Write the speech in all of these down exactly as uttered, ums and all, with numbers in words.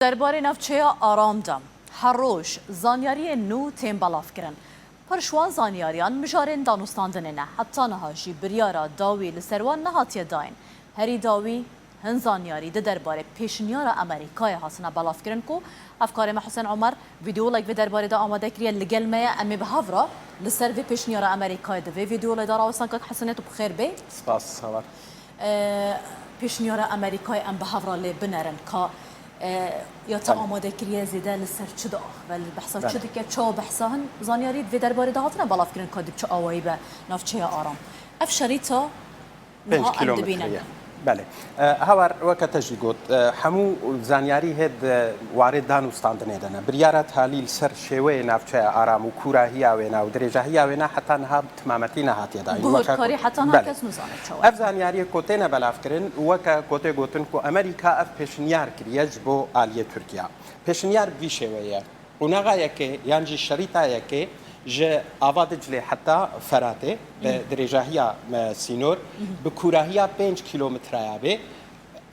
Derbarê navçeya Aram de her roj zanyariyên nû tên belavkirin. Pir ji wan zanyariyan mijarên danûstandinê ne. Heta niha jî biryara dawî li ser wan nehatiye dayîn. Herî dawî hin zanyarî di derbarê pêşniyara Amerîkayê hatine belavkirin ku hevkarê me Husên Omer vîdeolek vê derbarê de amade kiriye, li gel me ye. Em ê bi hev re li ser vê pêşniyara Amerîkayê di vê vîdeolê de rawestan. Kak Husên, tu bi xêr bê. Spas, Havar. E, pêşniyara Amerîkayê em bi hev re lê binerin ka, e, ya te Belê. amade kiriye zêde li ser çi diaxive, li behsa Belê. çi dike, çawa behsa hin zanyarî di vê derbarê de hatine belavkirin ka di bi çi awayî be navçeya Aram. Ev şerîta Pênc niha em kilometre dibînin. ye. Belê. E, Havar, weke te jî got, e, hemû zanyarî hê di warê danûstandinê de ne. Biryara talî li ser şêweyê navçeya Aram û kûrahiya wêna û dirêjahiya wêna heta niha bi timametî nehatiye dayîn. Weke Guhurkarî got, heta niha belê. kes nizane çawa. Ev zanyariyê ku têne belavkirin, weke ku tê gotin ku Amerîka ev pêşniyar kiriye ji bo aliyê Tirkiye. Pêşniyar bi vî şêweyê ye. Qonaxa yekê yan jî şerîta yekê ji ava Diclê heta Feratê, bi dirêjahiya, e, sînor, bi kûrahiya pênc kîlometreya bê.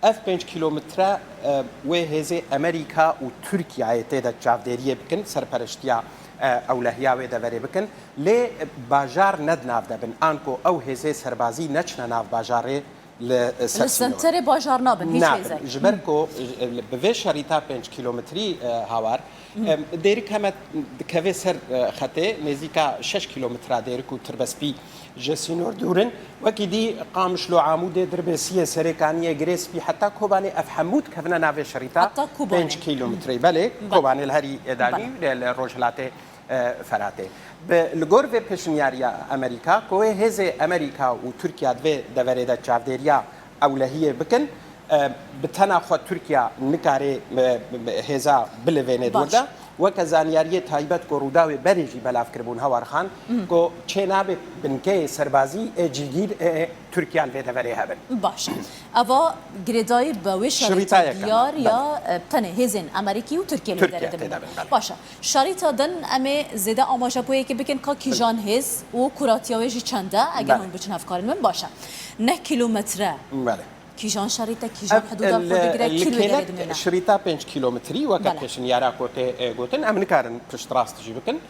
Ev pênc kîlometre, e, wê hêzê Amerîka û Tirkiyeyê tê de çavdêriyê bikin, serpereştiya, e, ewlehiya wê deverê bikin. Lê bajar ne di nav de bin, anku ew hêzê serbazî neçine nav bajarê li, e, ser Li sînor. senterê bajar nabin, hiç Nabin. hêzek. Ji ber ku, e, bi vê şerîta pênc kîlometrî, e, Havar, em, Dêrik heme dikeve ser, e, xetê, nêzîka şeş kîlometra Dêrik û Tirbespî ji sînor dûr in. Wekî dî Qamişlo, Amûdê, Dirbêsiyê, Serêkaniyê, Girê Spî heta Kobanê, ev hemû dikevine navê şerîta Heta Kobanê. pênc kîlometreyê. Belê, Belê. Kobanê li herî, e, danî, Belê. li, li rojhilatê, e, Feratê. Bi, li gor vê pêşniyariya Amerîka, ku wê hêzê Amerîka û Tirkiye di vê deverê de çavdêriya ewlehiyê bikin, e, bi tena xwe Tirkiye nikare, e, hêza bilivêne di wir Baş. de. Weke zanyariyê taybet ku Rûdawê berê jî belav kiribûn, Hawar Xan, ku çênabe binkeyê serbazî ê cîgîr ê Tirkiye li vê deverê hebin. Baş e. Eva girêdayî bi wê şerîta Şerîtayeke, diyar belê. ya, e, tenê hêzên Amerîkî û Tirkiye li Tirkiye derê tê dibin. de bin, belê. Baş e. Şerîta din em ê zêde amaje bo yekê bikin ka kîjan hêz û kuratiya wê jî çend e, eger Belê. hûn biçin hevkarên min, baş e. Neh kîlometre. Belê. Kîjan şerîte, kîjan Ev, hidûda xwe digire, li kî li vê derê kêlek dimîne? şirîta pênc kîlometrî weke Belê. pêşniyara ku tê, e, gotin, em nikarin piştrast jî bikin.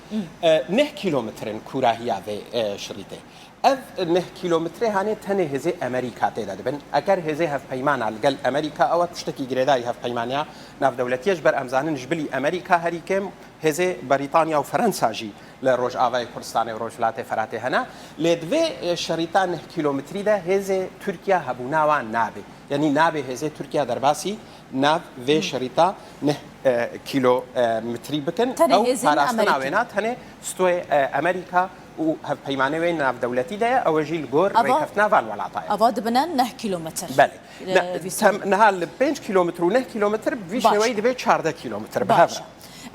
E, neh kîlometrin kûrahiya vê, e, şirîtê. Ev neh kîlometrê hanê tenê hêzê Amerîka tê de dibin. Eger hêzê hevpeymana li gel Amerîka, ew e tiştekî girêdayî hevpeymaniya navdewletî ye, ji ber em zanin ji bilî Amerîka herî kêm hêzê Brîtanya û Ferensa jî li Rojavayê Kurdistanê û Rojhilatê Feratê hene. Lê di vê, e, şerîta neh kîlometrî de hêzê Tirkiye hebûna wan nabe. Yanî nabe hêzê Tirkiye derbasî nav vê şerîta neh, e, kîlometrî bikin. Tenê Ew hêzên parastina Amerîkî. wêna tenê stoyê, e, Amerîka û hevpeymanê wê navdewletî de ye. Ew jî li gor Ava, rêkeftina van welata ye. ava dibine neh kîlometr. Belê. E, Ne, vî tem, niha li pênc kîlometr û neh kîlometr vî Baş. şêweyî divê çardeh kîlometr bi Baş. hev re.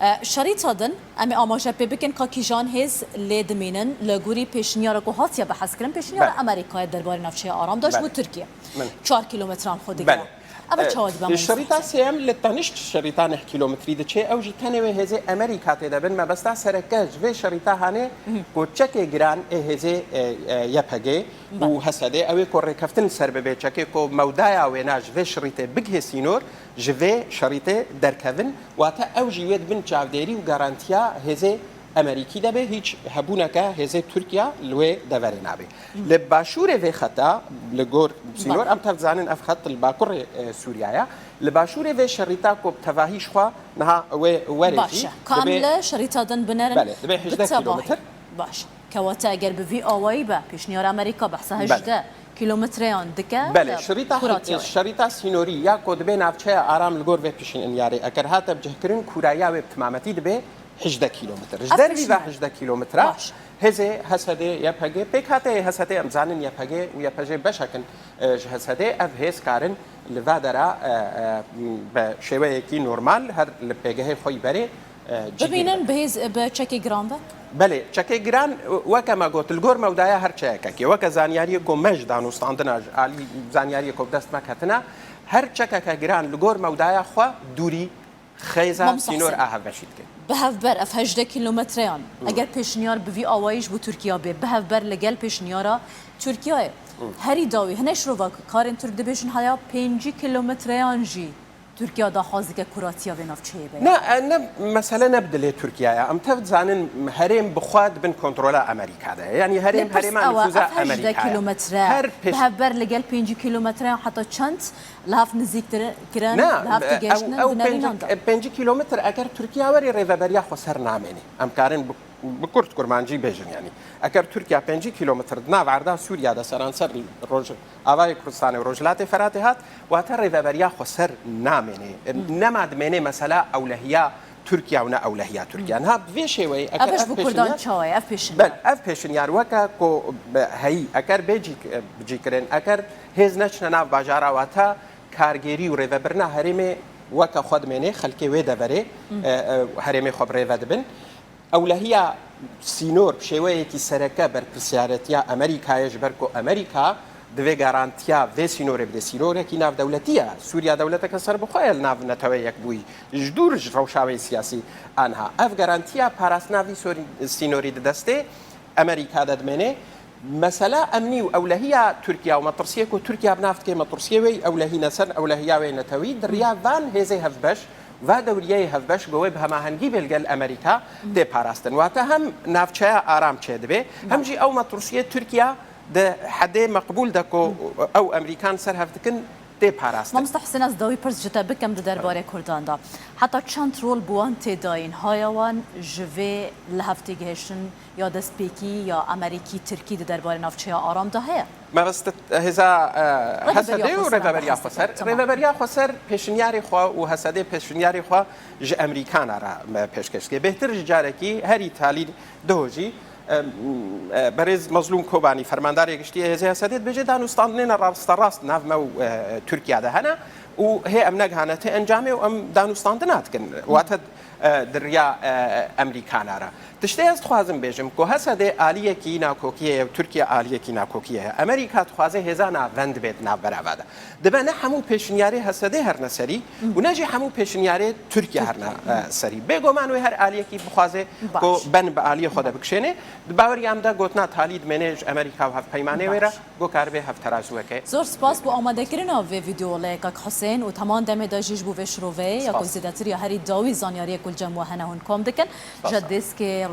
E, şerîta din, em ê amaje pê bikin ka kîjan hêz lê dimînin li gorî pêşniyara ku hatiye bihezkirin, pêşniyara Belê. Amerîkayê derbarê navçeya Aram de ji bo Belê. Tirkiye. Belê. Çar kîlometran xwe digire. Belê. Ev E, çawa dibe, mamoste şerîta Hesen? sêyem li tenişt şerîta neh kîlometrî diçe, ew jî tenê wê hêzê Amerîka tê de bin. Mebesta sereke ji vê şerîta hanê ku çekê giran ê hêzê, e, e, Y P G û Belê. H S D, ew ê ku rêkeftin li ser bibe, çekê ku mewdaya wêna ji vê şerîtê bigihê sînor, ji vê şerîtê derkevin, wate ew jî wê di bin çavdêrî û garantiya hêzê Amerîkî de be, hîç hebûneke hêzê Tirkiye li wê deverê nabe. Li başûrê vê xeta, li gor sînor, Belê. em tev dizanin ev xet li bakurê, e, Sûriye ye. Li başûrê vê şerîta ku bi tevahî ji xwe niha wê were Baş jî, e. Ka em dibê li şerîta din binerin, Belê, dibê bi hejdeh tevahî. kîlometr. Baş e. Kewate eger bi vî awayî be, pêşniyara Amerîka behsa Belê. hejdeh kîlometreyan dike, Belê, de şerîta, kuratiya wê. şerîta sînorî ya ku dibê navçeya Aram li gor vê pişinyarê eger hate bicihkirin, kûrahiya wê bi timametî dibê hejdeh kîlometr. Ji Ev dervî ve pişinyar. hejdeh kîlometre Baş. hêzê H S D, Y P G, pêkhateyê H S D, em zanin Y P G û Y P G beşek in, e, ji H S D, ev hêz karin li va dera, e, e, bi şêweyekî normal her li pêgehê xwe yî berê, e, cîgir Bibînin bikin. bi hêz, bi çekê giran ve? Belê, çekê giran, weke me got, li gor mewdaya her çekekê, weke zanyariyê ku me ji danûstandina, ji alî zanyariyê ku bi dest me ketine, her çekeke giran li gor mewdaya xwe dûrî xêza Mamoste sînor Hesen. a hevbeşî dike. Bi hevber ev hejdeh kîlometreyan, Hmm. eger pêşniyar bi vî awayî ji bo Tirkiye bê, bi hevber li gel pêşniyara Tirkiyeyê, Hmm. herî dawî hine şirova karên Tirk dibêjin haya pêncî kîlometreyan jî Tirkiye daxwaz dike kuratiya vê navçeyê be? Ne, e, ne, mesele ne bi dilê Tirkiye ye. Em tev dizanin herêm bi xwe di bin kontrola Amerîka de ye. Yanî herêm Lê pirs herêma ew e, nîfûza ev hejdeh Amerîka ye. kîlometre Her bi pêş hev ber li gel pêncî kîlometreyan heta çend li hev nîzîk kirin, Ne, li hev ew, gihiştin ew di nerînan de? pêncî kîlometr eger Tirkiye werê rêveberiya xweser namênê. Em karin bi, bi kurt kurmancî bêjin yanî. Eger Tirkiye pêncî kîlometr di nav erda Sûriya de seranser Roj, Avayê Kurdistanê û Rojhilatê Feratê hat, wate rêveberiya xweser namênê. Nema dimênê mesela ewlehiya Tirkiye û ne ewlehiya Tirkiye. Niha bi vê şêweyê, eger Ev ji ev bo Kurdan pêşinyar çawa ye, ev pêşinyar? Bel, ev pêşinyar weke ku bi heyî, eger bê cî, bi cî kirin, eger hêz neçine nav bajara, wate kargêrî û rêvebirina herêmê weke xwe dimênê, xelkê wê deverê, e, e, herêmê xwe bi rêve dibin. Ewlehiya sînor bi şêweyekî sereke berpirsiyaretiya Amerîkayê, ji ber ku Amerîka divê garantiya vê sînorê bide. Sînorekî navdewletî ye. Sûriya dewleteke serbixwe ye li nav Neteweyê Yekbûyî. Ji dûr ji rewşa wê siyasî aniha. Ev garantiya parastina vî sorî-, sînorî di destê Amerîka de dimêne. Mesela emnî û ewlehiya Tirkiye û metirsiyê ku Tirkiye bi nav dike metirsiyê wê, ewlehî ne ser ewlehiya wê netewî, di riya van hêzê hevbeş, va dewriyeyê hevbeş ku wê bi hemahengî bê li gel Amerîka tê parastin. Wate hem navçeya aram çêdibe, hem jî ew metirsiyê Tirkiye di hedê meqbûl de ku ew Amerîkan ser hev dikin tê parastin. Mamoste Husên, ez dawî pirs ji te bikim di derbarê Kurdan de. Heta çend rol bi wan tê dayîn? Haya wan ji vê li hev tê gihiştin ya destpêkî ya Amerîkî, Tirkî di derbarê navçeya aram de heye? Mebestit hêza, e, Rêveberiya Hesedê û Xweser, Rêveberiya Xweser. Rêveberiya Xweser pêşinyarê xwe û Hesedê pêşinyarê xwe ji Amerîkana re, e, pêşkêş dike. Bêhtir ji carekî herî talî duho jî, e, e, berêz Mezlûm Kobanî, fermandarê giştî yê hêzê Hesedê dibêje, danûstandinên rasterast nav me û, e, Tirkiye de hene û hê em negihane ti encamê û em danûstandina dikin. Wate, e, di riya, e, Amerîkana re. Tiştê ez dixwazim bêjim ku Hesedê aliyekî nakokiyê ye û Tirkiye aliyekî nakokiyê ye. Amerîka dixwaze hêza navend bê di navbera ve de. Dibe ne hemû pêşinyarê Hesedê herne serî û ne jî hemû pêşinyarê Tirkiye herne, e, serî. Bêguman wê her aliyekî bixwaze ku ben bi aliyê xwe de bikişêne. Di baweriya em de gotina talî dimêne ji Amerîka û hevpeymanê wê re. Baş. Go karibe hevterazû weke. Zor spas bo amadekirina vê vîdeoyê, kak Husên, û teman demê de jî ji bo vê şiroveyê ya ku zêdetir ya herî dawî zanyariyê ku li cem we hene hûn kom dikin. Ji dêskê